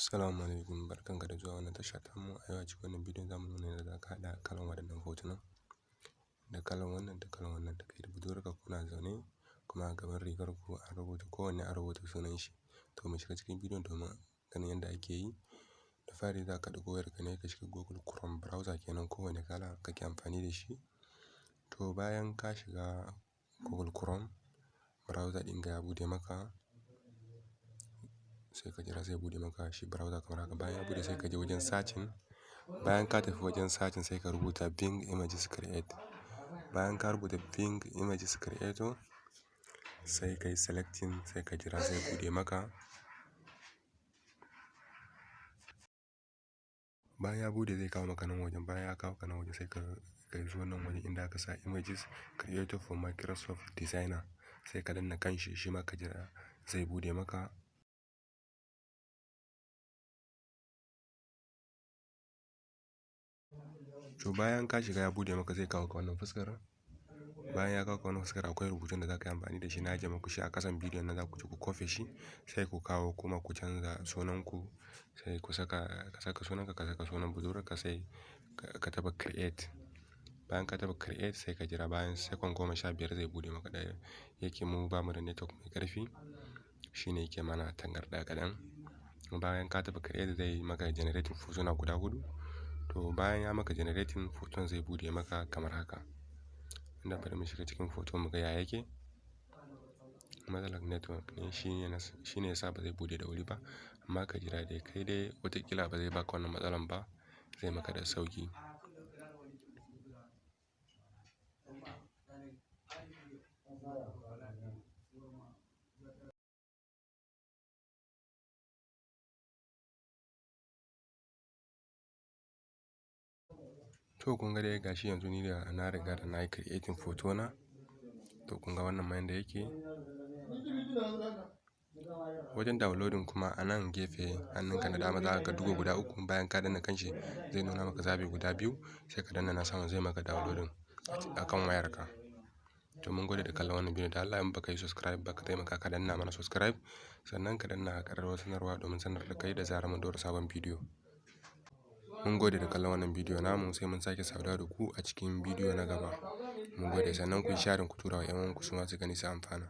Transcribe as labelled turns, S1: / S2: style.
S1: Assalamu alaikum, barkanka da zuwa wannan tasha tamu. A yau a cikin wannan bidiyon zamu nuna yadda za ka haɗa kalan waɗannan hotunan, da kalan wannan da kalan wannan, da kai da budurwarka kuna zaune kuma a gaban rigar ku an rubuta, kowanne an rubuta sunan shi. To mu shiga cikin bidiyon domin ganin yadda ake yi. Da fari za ka ɗauko wayarka ne ka shiga Google Chrome browser kenan, kowane kala kake amfani da shi. To bayan ka shiga Google Chrome browser ɗinka ya buɗe maka, sai ka jira sai ya buɗe maka shi browser kamar haka. Bayan ya buɗe sai ka je wajen searching. Bayan ka tafi wajen searching sai ka rubuta Bing Images Create. Bayan ka rubuta Bing Images Creator sai ka yi selecting, sai ka jira sai ya buɗe maka. Bayan ya buɗe zai kawo maka nan wajen. Bayan ya kawo ka nan wajen sai ka zo nan wajen inda aka sa Images Creator for Microsoft Designer, sai ka danna kanshi, shi ma ka jira zai buɗe maka. To bayan ka shiga ya buɗe maka zai kawo ka wannan fuskar. Bayan ya kawo ka wannan fuskar akwai rubutun da za ka yi amfani da shi. Na ajiye muku shi a ƙasan bidiyon nan, za ku je ku kwafe shi sai ku kawo kuma ku canza sunanku, sai ku saka, ka saka sunanka, ka saka sunan budurwarka, sai ka taɓa create. Bayan ka taɓa create sai ka jira bayan second 15 zai buɗe maka ɗaya. Yake mu bamu da network mai ƙarfi, shine yake mana tangarɗa kaɗan. Bayan ka taɓa create zai maka generating hotuna guda huɗu. To bayan ya maka generating hoton zai buɗe maka kamar haka. Inda bari mu shiga cikin hoton mu ga ya yake. Matsalar network ne shine yasa ba zai buɗe da wuri ba. Amma ka jira dai kai dai wataƙila ba zai baka wannan matsalan ba, zai maka da sauƙi. To kun ga dai gashi yanzu ni da na riga da na yi creating photo na. To kun ga wannan ma yanda yake. Wajen downloading kuma a nan gefe hannunka na dama za ka ga ɗigo guda uku. Bayan ka danna kanshi zai nuna maka zabi guda biyu, sai ka danna na sama zai maka downloading a kan wayarka. To mun gode da kallon wannan bidiyo. Da Allah in ba ka yi subscribe ba ka taimaka ka danna mana subscribe. Sannan ka danna ƙararrawar sanarwa domin sanar da kai da zarar mun ɗora sabon bidiyo. Mun gode da kallon wannan bidiyo namu, sai mun sake saduwa da ku a cikin bidiyo na gaba. Mun gode, sannan ku yi sharing ku tura wa 'yan uwanku su ma su gani su amfana.